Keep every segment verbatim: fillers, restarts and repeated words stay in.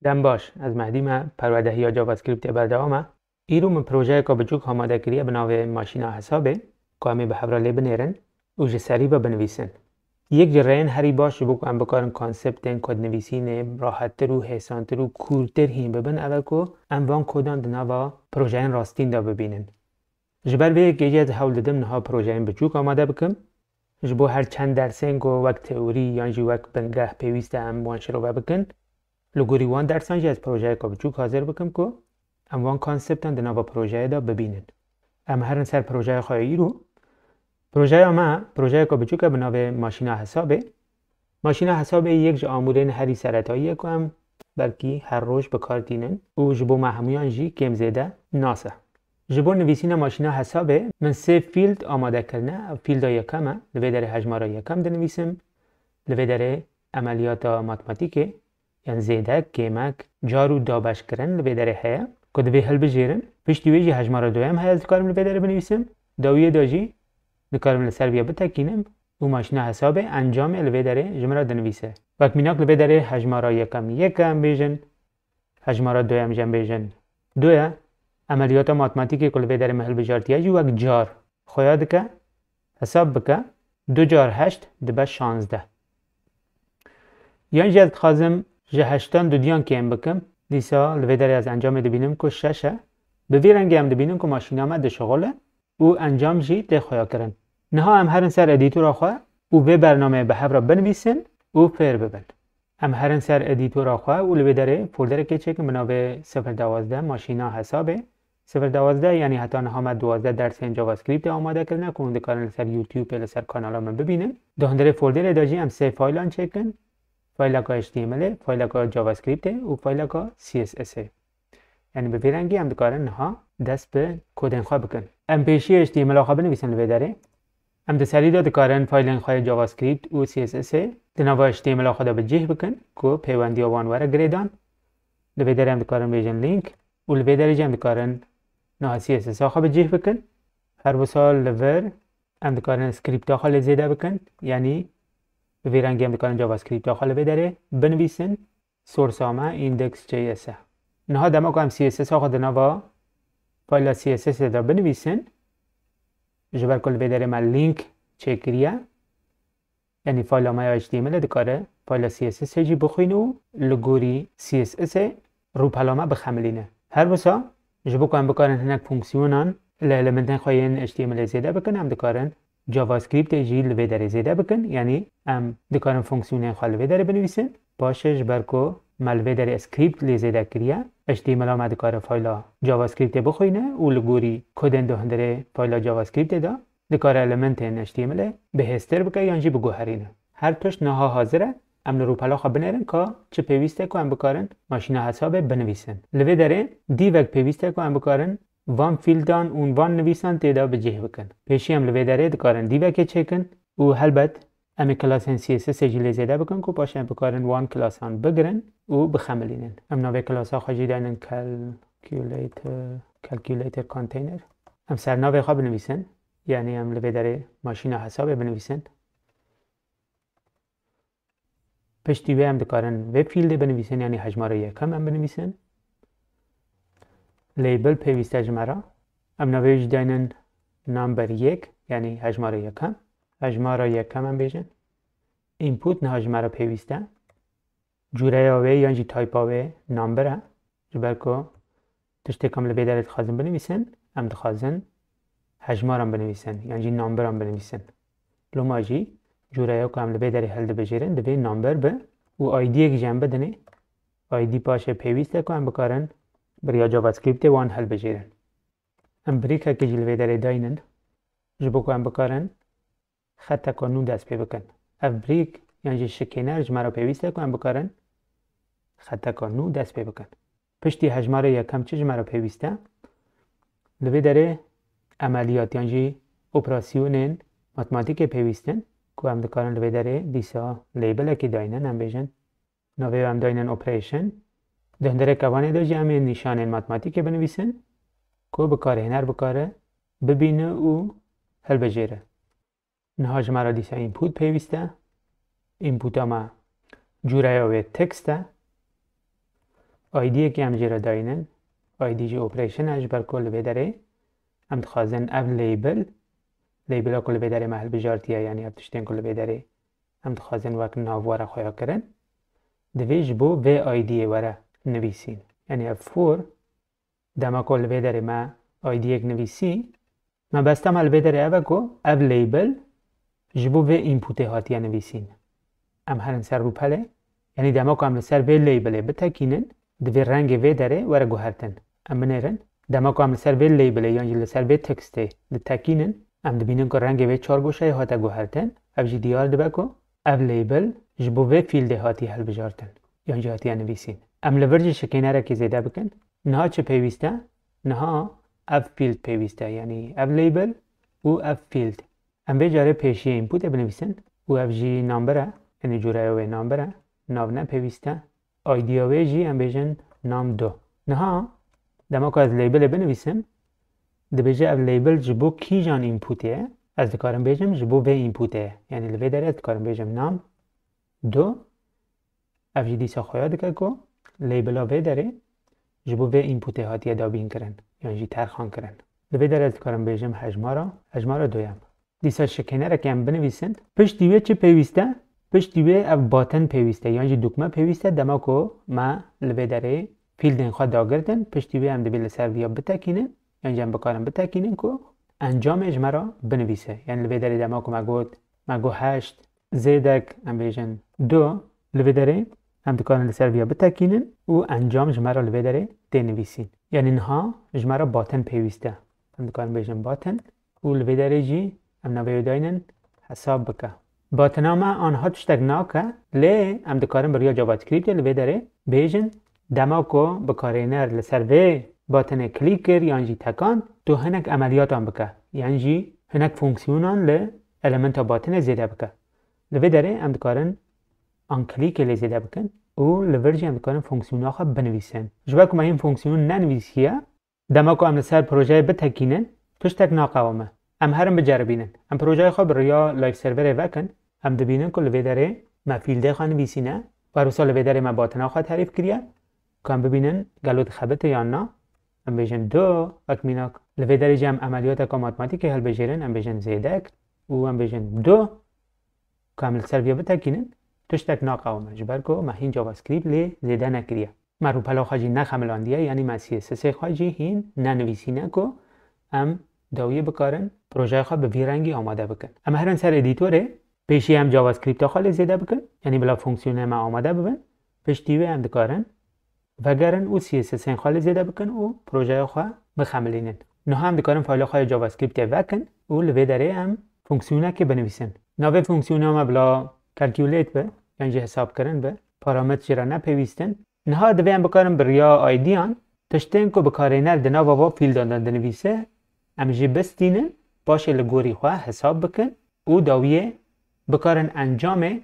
Dem baş, ez Mehdî me, perwerdehiya JavaScriptê berdewam e. Îro min projeyeka biçûk amade kiriye bi navê Maşîna Hesabê, ku em ê bi hev re lê binêrin û ji serî ve binivîsin. Yek ji rêyên herî baş ji bo ku em bikarin konseptên kodnivîsînê rahettir û hêsantir û kûrtir hîn bibin, ev e ku em van kodan di nava projeyên rastîn de bibînin. Ji ber vê yekê jî ez hewl didim niha projeyên biçûk amade bikim. Ji bo her çend dersên ku wek teorî yan jî wek bingeh pêwîst e em wan şirove bikin, li gorî wan dersan jî ez projeyeka biçûk hazir bikim ku em wan konseptan di nava projeyê de bibînin. Em herin ser projeya xwe ya îro. Projeya me projeyeka biçûk e bi navê Maşîna Hesabê. Maşîna Hesabê yek ji amûrên herî seretayî ye ku em belkî her roj bi kar tînin û ji bo me hemûyan jî kêm zêde nas e. Ji bo nivîsîna Maşîna Hesabê min sê field amade kirine. Ev fielda yekem e. Li vê derê hejmara yekem dinivîsim. Li vê derê emeliyata matematîkê, yan zêde, kêmek, car û dabeşkirin li vê derê heye ku divê hilbijêrin. Piştî wê jî hejmara duyem heye, ez dikarim li vê derê binivîsim. Dawiyê de jî dikarim li ser viya bitekînim û Maşîna Hesabê encamê li vê derê ji min re dinivîse. Wek mînak li vê derê hejmara yekem yek e em bêjin, hejmara duyem jî em bêjin du ye. Emeliyata matematîkê ku li vê derê min hilbijartiye jî wek car xuya dike, hesab bike, du car heşt dibe şazdeh. Yan jî ez dixwazim ji heştan dudiyan kêm bikim. Dîsa li vê derê ez encamê dibînim ku şeş e. Bi vî rengî em dibînin ku maşîna me dişixule û encam jî tê xuyakirin. Niha em herin ser edîtora xwe û vê bernameyê bi hev re binivîsin û fêr bibin. Em herin ser edîtora xwe û li vê derê folderekê çêkin bi navê sifir dewazdeh Maşîna Hesabê. Sifir dewazdeh, yanî heta niha me duwazdeh dersên JavaScriptê amade kirine ku hûn dikarin li ser YouTubeê li ser kanala min bibînin. Di hundirê folderê de jî em sê faylan çêkin. Fayleka H T M L ê, fayleka JavaScriptê û fayleka C S S ê. Yanî bi vî rengî em dikarin niha dest bi kodên xwe bikin. Em pêşî H T M L a xwe binivîsin li vê derê. Em di serî de dikarin faylên xwe yê JavaScript û C S S ê di nava H T M L a xwe de bi cih bikin ku pêwendiya wan were girêdan. Li vê derê em dikarin bêjin link û li vê derê jî em dikarin niha C S S a xwe bi cih bikin. Her wisa li vir em dikarin scripta xwe lê zêde bikin. Yanî bi vî rengî em dikarin JavaScripta xwe li vê derê binivîsin. Source a me index J S e. Niha dema ku em C S S a xwe di nava fayla C S S de binivîsin, ji ber ku li vê derê me link çêkiriye, yanî fayla me ya H T M L dikare fayla C S S jî bixwîne û li gorî C S S ê rûpela me bixemilîne. Her wisa ji bo ku em bikarin hinek fonksiyonan li elementên xwe yên H T M L ê zêde bikin, em dikarin JavaScriptê jî li vê derê zêde bikin. Yanî em dikarin fonksiyonên xwe li vê derê binivîsin. Paşê ji ber ku me li vê derê script lê zêde kiriye, H T M L a me dikare fayla JavaScriptê bixwîne û li gorî kodên di hundirê fayla JavaScriptê de dikare elementên H T M L ê bihêztir bike yan jî biguherîne. Her tişt niha hazir e. Em li rûpela xwe binêrin ka çi pêwîst e ku em bikarin maşîna hesabê binivîsin. Li vê derê dîvek pêwîst e ku em bikarin van fieldan û van nivîsan tê de bi cih bikin. Pêşî em li vê derê dikarin dîvekê çêkin û helbet em ê klasên C S S ê jî lê zêde bikin ku paşê em bikarin wan klasan bigirin û bixemilînin. Em navê klasa xwe jî daynin calculator, calculator container. Em ser navê xwe binivîsin, yanî em li vê derê maşîna hesabê binivîsin. Piştî wê em dikarin vê fielê binivîsin, yanî hejmara yekem em binivîsin. Label pêwîst e ji me re. Em navê jî daynin number yek, yanî hejmara yekem. Hejmara yekem em bêjin. Input niha ji me re pêwîst e. Cûreya wê yan jî type-a wê number e. Ji ber ku tiştê ku em li vê derê dixwazin binivîsin, em dixwazin hejmaran binivîsin, yan jî numberan binivîsin. Loma jî cûreya ku em li vê derê hildibijêrin, divê number be û I D yek jî em bidinê. I D paşê pêwîst e ku em bikarin bi riya JavaScriptê wan hilbijêrin. Em brîkekê jî li vê derê daynin, ji bo ku em bikarin xeteka nû dest pê bikin. Ev brîk yan jî şikêner ji me re pêwîst e ku em bikarin xeteka nû dest pê bikin. Piştî hejmarê yekem çi ji me re pêwîst e? Li vê derê emeliyat yan jî operasyonên matematîkê pêwîst in ku em dikarin li vê derê dîsa labelekê daynin, em bêjin navê em daynin operation. Di hundirê kevanê de jî em ê nîşanên matematîkê binivîsin ku bikarhêner bikare bibîne û hilbijêre. Niha ji me re dîsa input pêwîst e. Inputa me cûreya wê text e. I D'yekê em jê re dayînin. I D jî operation e, ji ber ku li vê derê em dixwazin ev label, labela ku li vê derê me hilbijartiye, yanî ev tiştên ku li vê derê em dixwazin wek nav were xuya kirin, divê ji bo vê I D'yê were nivîsîn. Yanî ev for, dema ku li vê derê me I D'yek nivîsî, mebesta me li vê derê ev e ku ev label ji bo vê inputê hatiye nivîsîn. Em herin ser rûpelê, yanî dema ku em li ser vê labelê bitekînin, divê rengê vê derê were guhertin. Em binêrin, dema ku em li ser vê labelê yan jî li ser vê textê ditekînin, em dibînin ku rengê vê çargoşeyê hate guhertin, ev jî diyar dibe ku ev label ji bo vê fîldê hatiye hilbijartin, yan jî hatiye nivîsîn. Em li vir jî şikênerekê zêde bikin. Niha çi pêwîst e? Niha ev field pêwîst e, yanî ev label û ev field. Em vê carê pêşiyê inputê binivîsin û ev jî number e, yanî cûreya wê number e, nav ne pêwîst e. I D'ya wê jî em bêjin num du. Niha dema ku ez labelê binivîsim, dibêje ev label ji bo kîjan inputê ye? Ez dikarim bêjim ji bo vê inputê ye. Yanî li vê derê ez dikarim bêjim num du. Ev jî dîsa xuya dike ku labela vê derê ji bo vê inputê hatiye dabîn kirin yan jî terxan kirin. Li vê derê ez dikarim bêjim hejmara, hejmara duyem. Dîsa şikênerekê em binivîsin. Piştî wê çi pêwîst e? Piştî wê ev button pêwîst e, yan jî dûkme pêwîst e, dema ku me li vê derê fîldên xwe dagirtin, piştî wê em divê li ser viya bitekînin, yan jî em bikarin bitekînin ku encamê ji me re binivîse. Yanî li vê derê dema ku me got, me got heşt, zêdek, em bêjin du, li vê derê em dikarin li ser viya bitekînin û encam ji me re li vê derê tê nivîsîn. Yanî niha ji me re button pêwîst e. Em dikarin bêjin button û li vê derê jî em navê wê daynin hesab bike. Button-a me aniha tiştek nake, lê em dikarin bi riya JavaScriptê li vê derê bêjin, dema ku bikarêner li ser vê button-ê klîk kir yan jî tekand, tu hinek emeliyatan bike, yan jî hinek fonksiyonan li elementa button-ê zêde bike. Li vê derê em dikarin unklîkê lê zêde bikin û li vir jî em dikarin fonksiyona xwe binivîsin. Ji ber ku me hîn fonksiyon nenivîsiye, dema ku em li ser projeyê bitekînin, tiştek naqewime. Em herin biceribînin. Em projeyê xwe bi riya live serverê vekin, em dibînin ku li vê derê me fîldê xwe nivîsîne, û her wisa li vê derê me button-a xwe terîf kiriye, ku em bibînin gelo dixebite yan na. Em bêjin du, wek mînak. Li vê derê jî em emeliyateka matematîkê hilbijêrin, em bêjin zêdek û em bêjin du, ku em li ser viya bitekînin, tiştek naqewime, ji ber ku me hîn JavaScript lê zêde nekiriye. Me rûpela xwe jî nexemilandiye, yanî me C S S-ê xwe jî hîn nenivîsîne ku em dawiyê bikarin projeya xwe bi vî rengî amade bikin. Em herin ser edîtorê, pêşî em JavaScript-a xwe lê zêde bikin, yanî bila fonksiyonê me amade bibin, piştî wê em dikarin vegerin û C S S-ên xwe lê zêde bikin û projeya xwe bixemilînin. Niha em dikarin fayla xwe ya JavaScript-ê vekin û li vê derê em fonksiyonekê binivîsin. Navê fonksiyona me bila calculate be, yan jî hesabkirin be, parametre jê re ne pêwîst in. Niha divê em bikarin bi riya I D-yan, tiştên ku bikarêner di nava va fîldan de dinivîse, em jî bistînin, paşê li gorî xwe hesab bikin û dawiyê bikarin encamê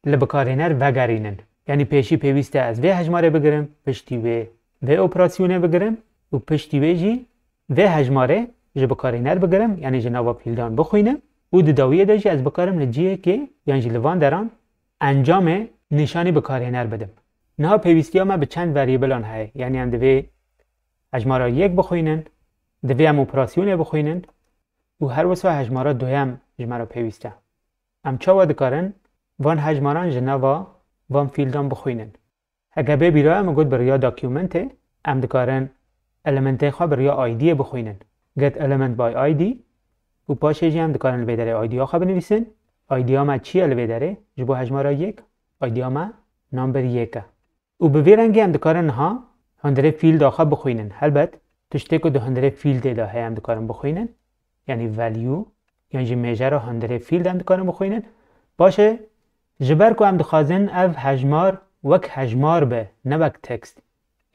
li bikarêner vegerînin. Yanî pêşî pêwîst e ez vê hejmarê bigirim, piştî wê vê operasyonê bigirim û piştî wê jî vê hejmarê ji bikarêner bigirim, yanî ji nava fîldan bixwînim û di dawiyê de jî ez bikarim li cihekê yan jî li van deran encamê nîşanî bikarêner bidim. Niha pêwîstiya me bi çend variabilan heye, yanî em divê hejmara yek bixwînin, divê em operasyonê bixwînin û her wisa hejmara duyem ji me re pêwîst e. Em çawa dikarin van hejmaran ji nava van fîldan bixwînin? Heke bê bîra min got bi riya documentê, em dikarin elementên xwe bi riya I D-yê bixwînin. Get element by I D û paşê jî em dikarin li vê derê I D-ya xwe binivîsin. I D-ya me çi ye li vê derê? Ji bo hejmara yek, I D-ya me number yek e. Û bi vî rengî em dikarin niha hundirê fîlda xwe bixwînin. Helbet, tiştê ku di hundirê fîldê de heye em dikarin bixwînin. Yanî value, yan jî mêjera hundirê fîld em dikarin bixwînin. Baş e, ji ber ku em dixwazin ev hejmar wek hejmar be, ne wek text.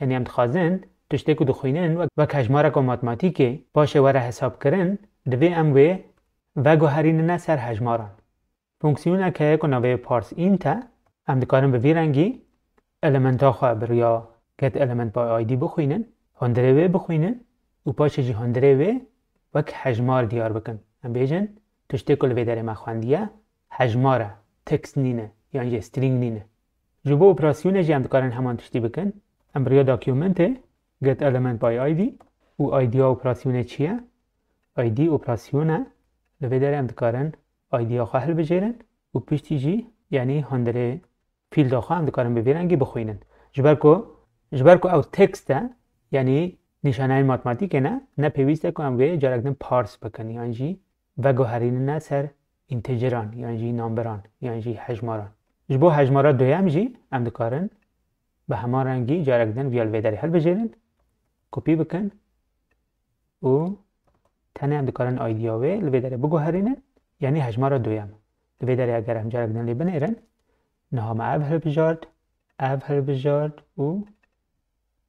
Yanî em dixwazin tiştê ku dixwînin wek, wek hejmareka matematîkê paşê were hesabkirin, divê em wê veguherînine ser hejmaran. Fonksiyonek heye ku navê parseInt e. Em dikarin bi vî rengî elementa xwe bi riya getElementById bixwînin, hundirê wê bixwînin û paşê jî hundirê wê wek hejmar diyar bikin. Em bêjin, tiştê ku li vê derê me xwendiye, hejmar e, text nîne, yan jî string nîne. Ji bo operasyonê jî em dikarin heman tiştî bikin. Em bi riya documentê get element by I D û I D ya operasyonê çi ye? I D operasyon e. Li vê derê em dikarin I D ya xwe hilbijêrin û piştî jî, yanî hundirê fielda xwe em dikarin bi vî rengî bixwînin. Ji ber ku, ji ber ku ew text e, yanî nîşaneyên matematîkê ne, ne pêwîst e ku em wê carek din parse bikin yan jî veguherînine ser integeran yan jî namberan yan jî hejmaran. Ji bo hejmara duyem jî em dikarin bi heman rengî carek din viya li vê derê hilbijêrin, kopî bikin û tenê em dikarin I D ya wê li vê derê biguherînin, yanî hejmara duyem. Li vê derê eger em carek din lê binêrin, niha me ev hilbijart, ev hilbijart û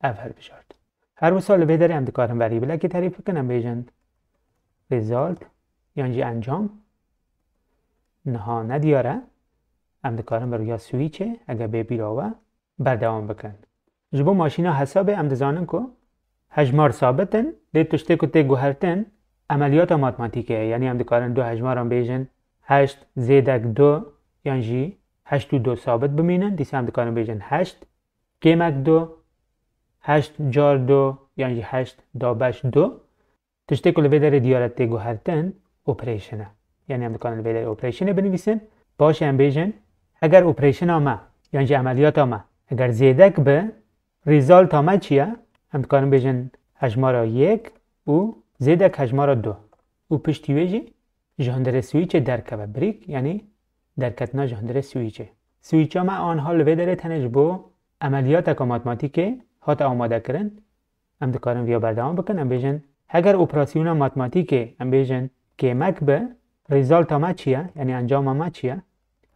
ev hilbijart. Her wisa li vê derê em dikarin verîbilekê terîf bikin, em bêjin result yan jî encam. Niha nediyar e, em dikarin bi riya switchê, eger bê bîra we, berdewam bikin. Ji bo maşîna hesabê em dizanin ku hejmar sabit in, lê tiştê ku tê guhertin emeliyata matematîkê ye. Yanî em dikarin du hejmaran bêjin heşt zêdek du yan jî heşt û du sabit bimînin. Dîsa em dikarin bêjin heşt kêmek du, heşt car du yan jî heşt dabeş du. Tiştê ku li vê derê diyar e tê guhertin, operation e. Yanî em dikarin li vê derê operationê binivîsin. Paşê em bêjin, eger operationa me, yan jî emeliyata me, eger zêdek bi, resulta me çi ye? Em dikarin bêjin hejmara yek û zêdek hejmara du. Û piştî wê jî ji hundirê switchê derkeve, break, yanî derketina ji hundirê switchê. Switcha me anha li vê derê tenê ji bo emeliyateka matematîkê hate amadekirin. Em dikarin viya berdewam bikin. Em bêjin, heger operasyona matematîkê, em bêjin, kêmek bi, resulta me çi ye? Yanî encama me çi ye?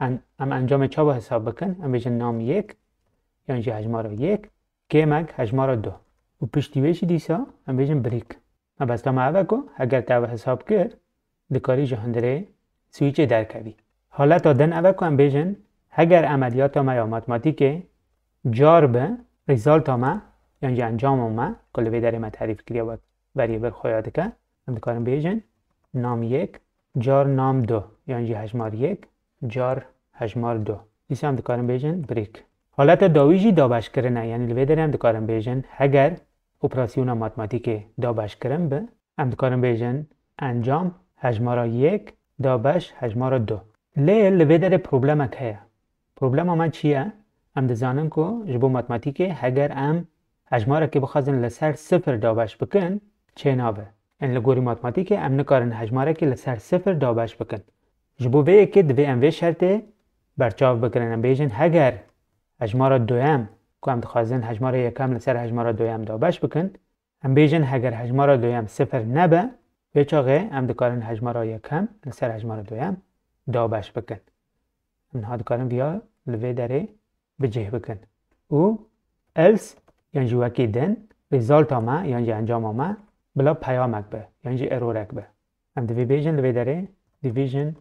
En-, em encamê çawa hesab bikin? Em bêjin nam yek, yan jî hejmara yek, kêmek hejmara du. Û piştî wê jî dîsa em bêjin break. Mebesta me ev e ku heger te ev hesab kir, dikarî ji hundirê switchê derkevî. Haleta din ev e ku em bêjin, heger emeliyata me ya matematîkê car bi, resulta me, yan jî encama me, ku li vê derê me terîf kiriye wek veriyê bir xwe ya dike, em dikarin bêjin nam yek car nam du, yan jî hejmar yek car hejmar du. Dîsa em dikarin bêjin break. Haleta dawî jî dabeşkirin e, yanî li vê derê em dikarin bêjin, heger operasyona matematîkê dabeşkirin bi, em dikarin bêjin encam hejmara yek dabeş hejmara du. Lê li vê derê problemek heye. Problema me çi ye? Em dizanin ku ji bo matematîkê heger em hejmarekê bixwazin li ser sifir dabeş bikin, çênabe. Yanî li gorî matematîkê em nikarin hejmarekê li ser sifir dabeş bikin. Ji bo vê yekê divê em vê şertê berçav bikirin. Em bêjin heger hejmara duyem ku em dixwazin hejmara yekem li ser hejmara duyem dabeş bikin, em bêjin heger hejmara duyem sifir nebe, wê çaxê em dikarin hejmara yekem li ser hejmara duyem dabeş bikin. Em niha dikarin viya li vê derê bi cih bikin. Û else, yan jî wekî din, resulta me, yan jî encama me, bila peyamek be, yan jî errorek be. Em divê bêjin li vê derê division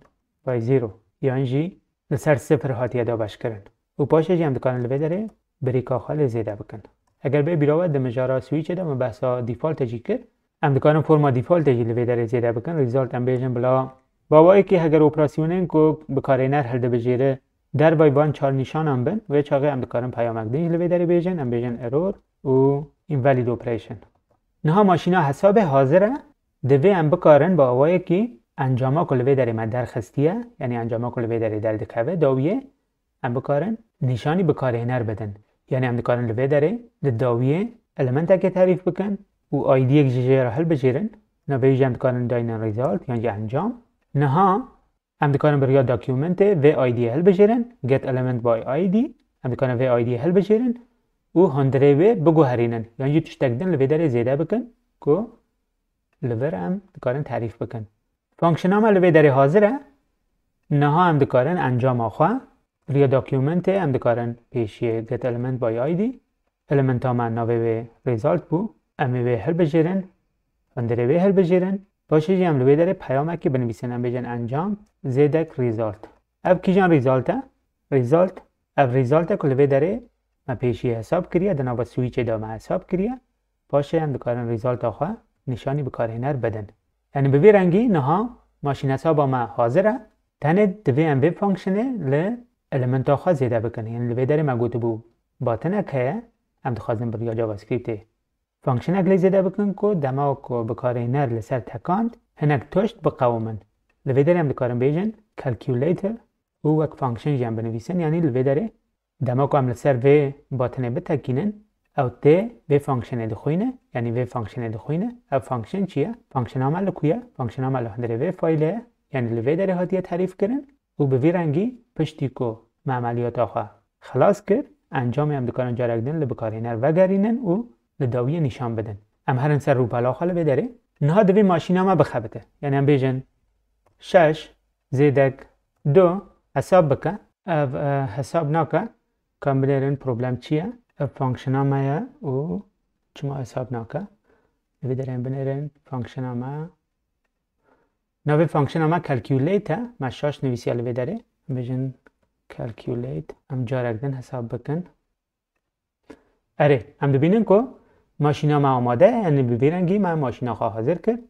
by zero, yan jî li ser sifir hatiye dabeşkirin. Û paşê jî em dikarin li vê derê breaka xwe lê zêde bikin. Eger bê bîra we di mijara switchê de me behsa defaultê jî kir, em dikarin forma defaultê jî li vê derê zêde bikin. Result em bêjin bila, bi awayekî heger operasyonên ku bikarêner hildibijêre dervay van çar nîşanan bin, wê çaxê em dikarin peyamek din jî li vê derê bêjin, em bêjin error û invalid operation. Niha maşîna hesabê hazir e, divê em bikarin bi awayekî encama ku li vê derê me derxistiye, yanî encama ku li vê derê derdikeve, dawiyê em bikarin nîşanî bikarhêner bidin. Yanî em dikarin li vê derê li dawiyê elementekê terîf bikin û I D'yek ji jê re hilbijêrin. Navê jî em dikarin daynin result, yan jî encam. Niha em dikarin bi riya documentê vê I D'yê hilbijêrin, get element by I D. Em dikarin vê I D'yê hilbijêrin û hundirê wê biguherînin. Yan jî tiştek din li vê derê zêde bikin ku li vir em dikarin terîf bikin. Functiona me li vê derê hazir e. Niha em dikarin encama xwe, riya documentê em dikarin pêşiyê get element by I D, elementa me navê wê result bû, em ê wê hilbijêrin, hundirê wê hilbijêrin. Paşê jî em li wê derê peyamekê binivîsin, em bêjin encam zêdek result. Ev kîjan result e? Result, ev result e ku li vê derê me pêşiyê hesab kiriye, di nava switchê de me hesab kiriye. Paşê em dikarin resulta xwe nîşanî bikarhêner bidin. Yanî bi vî rengî niha maşînhesaba me hazir e. Tenê divê em vê functionê li elementa xwe zêde bikin. Yanî li vê derê me gotibû buttonek heye. Em dixwazin bi riya JavaScriptê functionek lê zêde bikin ku dema ku bikarhêner li ser tekand hinek tişt biqewimin. Li vê derê em dikarin bêjin calculator û wek function jî em binivîsin, yanî li vê derê dema ku em li ser vê batinê bitekînin, ew tê vê functionê dixwîne, yanî vê functionê dixwîne. Ev function çi ye? Functiona me li ku ye? Functiona me li hundirê vê faylê ye, yanî li vê derê hatiye terîf kirin û bi vî rengî piştî ku me emeliyata xwe xilas kir, encamê em dikarin carek din li bikarhêner vegerînin û li dawiyê nîşan bidin. Em herin ser rûpela xwe li vê derê. Niha divê maşîna me bixebite. Yanî em bêjin şeş zêdek du hesab bike. Ev, e, hesab nake. Ka em binêrin problem çi ye? Ev functiona me ye û çima hesab nake? Li vê derê em binêrin functiona me. Navê functiona me calculate e. Me şaş nivîsiya li vê derê. Em bêjin calculate. Em carek din hesab bikin. Erê, em dibînin ku maşîna me amade ye, yanî bi vî rengî me maşîna xwe hazir kir.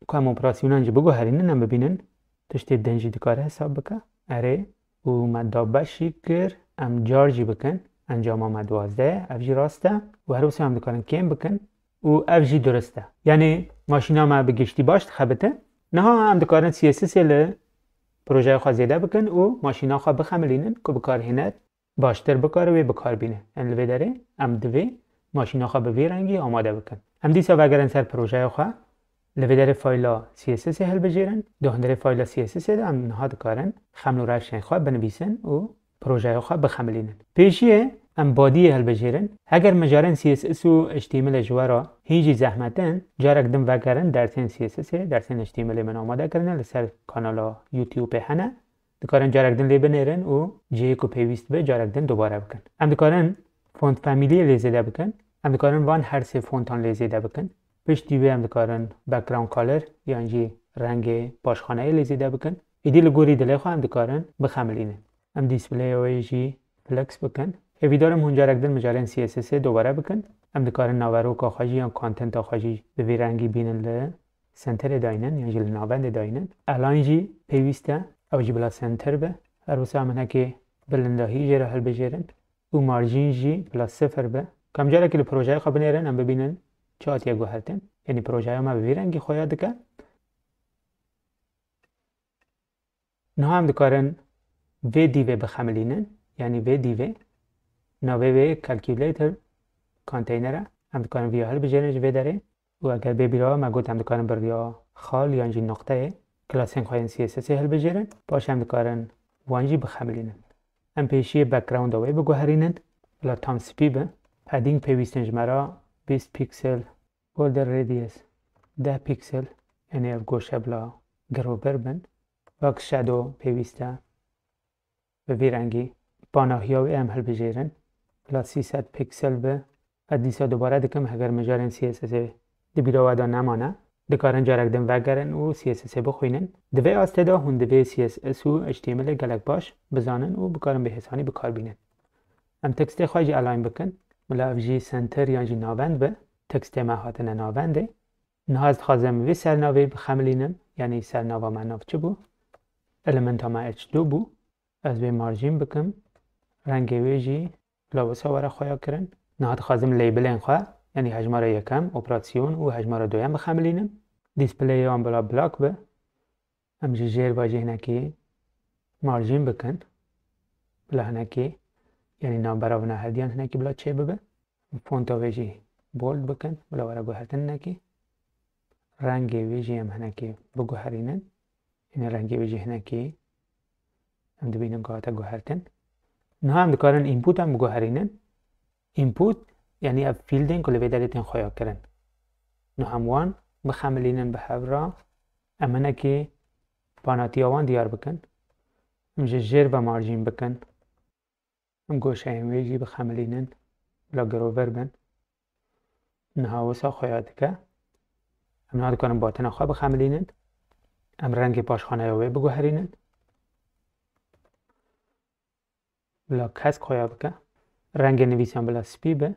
Ku em operasyonan jî biguherînin, em bibînin tiştê din jî dikare hesab bike. Erê, û me da beş jî kir, em car jî bikin. Encama me duwazdeh ye, ev jî rast e. Û her wisa em dikarin kêm bikin û ev jî durist e. Yanî maşîna me bi giştî baş dixebite. Niha em dikarin C S S'ê li projeya xwe zêde bikin û maşîna xwe bixemilînin ku bikarhêner baştir bikare wê bikar bîne. Em li vê derê, em divê maşîna xwe bi vî rengî amade bikin. Em dîsa vegerin ser projeya xwe. Li vê derê fayla C S S'ê hilbijêrin. Di hundirê fayla C S S'ê de em niha dikarin xeml û rewşên xwe binivîsin û projeya xwe bixemilînin. Pêşiyê em badiyê hilbijêrin. Heger mijarên C S S û H T M L ji we re hîn jî zehmet in, carek din vegerin dersên C S S'ê, dersên H T M L'ê min amade kirine, li ser kanala YouTube-ê hene. Dikarin carek din lê binêrin û cihê ku pêwîst be carek din dubare bikin. Em dikarin font famîliyê lê zêde bikin. Em dikarin van her sê fontan lê zêde bikin. Piştî wê em dikarin background color yan jî rengê paşxaneyê lê zêde bikin. Êdî li gorî dilê xwe em dikarin bixemilînin. Em displeya wê jî flex bikin. Hêvîdar im hûn carek din mijarên C S S'ê dubare bikin. Em dikarin naveroka xwe jî yan contenta xwe jî bi vî rengî bînin li centerê dayînin yan jî li navendê dayînin. Align jî pêwîst e, ew jî bila center be. Her wisa em hinekê bilindahî jê re hilbijêrin û marjîn jî bila sifir be. Ka em carekê li projeyê xwe binêrin, em bibînin çi hatiye guhertin. Yanî projeya me bi vî rengî xuya dike. Niha em dikarin vê dîvê bixemilînin, yanî vê dîvê navê wê calculator container e. Em dikarin viya hilbijêrin ji vê derê û eger bê bîra me got em dikarin bi riya xal yan jî noqteyê klasên xwe yên C S S'ê hilbijêrin. Paşê em dikarin wan jî bixemilînin. Em pêşiyê backgrounda wê biguherînin. Bila tam spî be. Padding pêwîst in ji me re bîst pîksel. Border radius deh pîksel, yanî ev goşe bila girovir bin. Wek shadow pêwîst e bi vî rengî. Panahiya wê em hilbijêrin. Bila sî sed pîksel be. Ez dîsa dubare dikim, heger mijarên C S S'ê di bîra we de nemane, dikarin carek din vegerin û C S S'ê bixwînin. Di vê astê de hûn divê C S S û H T M L'ê gelek baş bizanin û bikarin bi hêsanî bikar bînin. Em tekstê xwe jî align bikin. Bila ev jî center yan jî navend be. Tekstê me hatine navendê. Niha ez dixwazim vê sernavê bixemilînim. Yanî sernava me nav çi bû? Elementa me H du bû. Ez vê marjîn bikim. Rengê wê jî bila wisa were xuya kirin. Niha dixwazim labelên xwe, yanî hejmara yekem, operasyon û hejmara duyem bixemilînim. Displayê wan bila black be. Em ji jêr ve jî hinekî marjîn bikin. Bila hinekî, yanî navbera vina herdiyan hinekî bila çêbibe. Fonta wê jî bold bikin. Bila were guhertin hinekî. Rengê wê jî em hinekî biguherînin. Yanî rengê wê jî hinekî em dibînin ku hate guhertin. Niha em dikarin input em biguherînin. Input, yanî ev fieldên ku li vê derê tên xuya kirin. Niha em wan bixemilînin bi hev re. Em hinekî panatiya wan diyar bikin. Em ji jêr ve marjîn bikin. Em goşeyên wê jî bixemilînin, bila girover bin. Niha wisa xuya dike. Em niha dikarin batina xwe bixemilînin. Em rengê paşxaneya wê biguherînin. Bila kesk xuya bike. Rengê nivîsan bila spî be.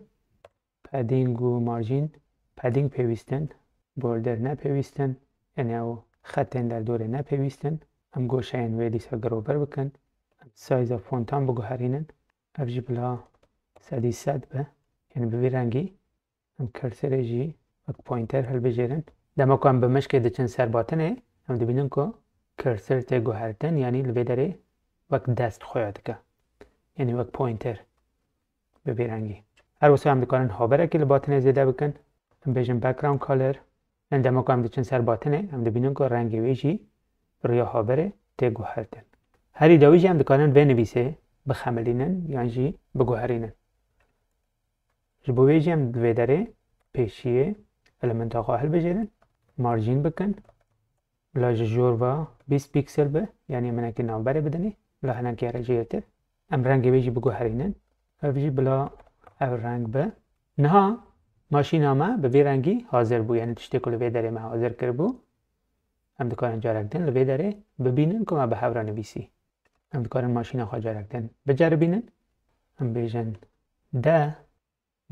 Padding û marjîn, padding pêwîst in, border ne pêwîst in, yanî ew xetên derdorê ne pêwîst in. Em goşeyên wê dîsa girover bikin. Em size fontan biguherînin. Ev jî bila sedî sed be. Yanî bi vî rengî em kursorê jî wek pointer hilbijêrin. Dema ku em bi mişkê diçin ser batinê, em dibînin ku kursor tê guhertin, yanî li vê derê wek dest xwe ya dike. Yanî wek pointer bi vî rengî. Her wisa em dikarin haberekî li batinê zêde bikin. Em bêjin background color. Yanî dema ku em diçin ser batinê, em dibînin ku rengê wê jî bi riya haberê tê guhertin. Herî dawî jî em dikarin vê nivîsê bixemilînin yan jî biguherînin. Ji bo wê jî em di vê derê pêşiyê elementa xwe hilbijêrin, marjîn bikin. Bila ji jor ve bîst pîksel be, yanî em hinekî navberê bidinî, bila hinekî here jêrtir. Em rengê wê jî biguherînin. Ev jî bila ev reng be. Niha maşîna me bi vî rengî hazir bû, yanî tiştê ku li vê derê me hazir kiribû, em dikarin carek din li vê derê bibînin ku me bi hev re nivîsî. Em dikarin maşîna xwe carek din biceribînin. Em bêjin deh,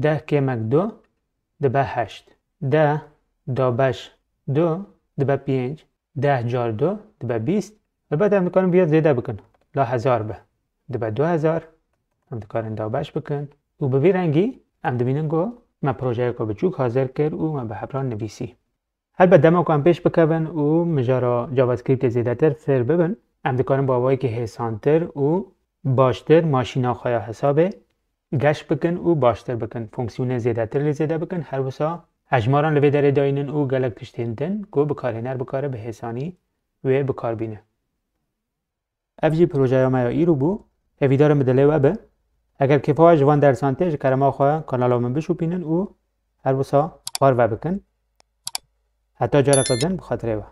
deh kêmek du dibe heşt. Deh dabeş du dibe pênc. Deh car du dibe bîst. Helbet em dikarin vêya zêde bikin. La hezar be. Dibe du hezar. Em dikarin dabeş bikin. Û bi vî rengî em dibînin ku me projeyeke biçûk hazir kir û me bi hev re nivîsî. Helbet dema ku em pêş bikevin û mijara JavaScriptê zêdetir fêr bibin, em dikarin bi awayekî hêsantir û baştir maşîna xwe ya hesabê geş bikin û baştir bikin. Fonksiyonên zêdetir lê zêde bikin, her wisa hejmaran li vê derê dayînin û gelek tiştên din ku bikarhêner bikare bi hêsanî wê bi kar bîne. Ev jî projeya me ya îro bû. Hêvîdarim bi dilê we be. Eger kêfa we ji van dersan tê, ji kerema xwe kanala min bişopînin û her wisa parve bikin. Heta careke din bi xatirê we.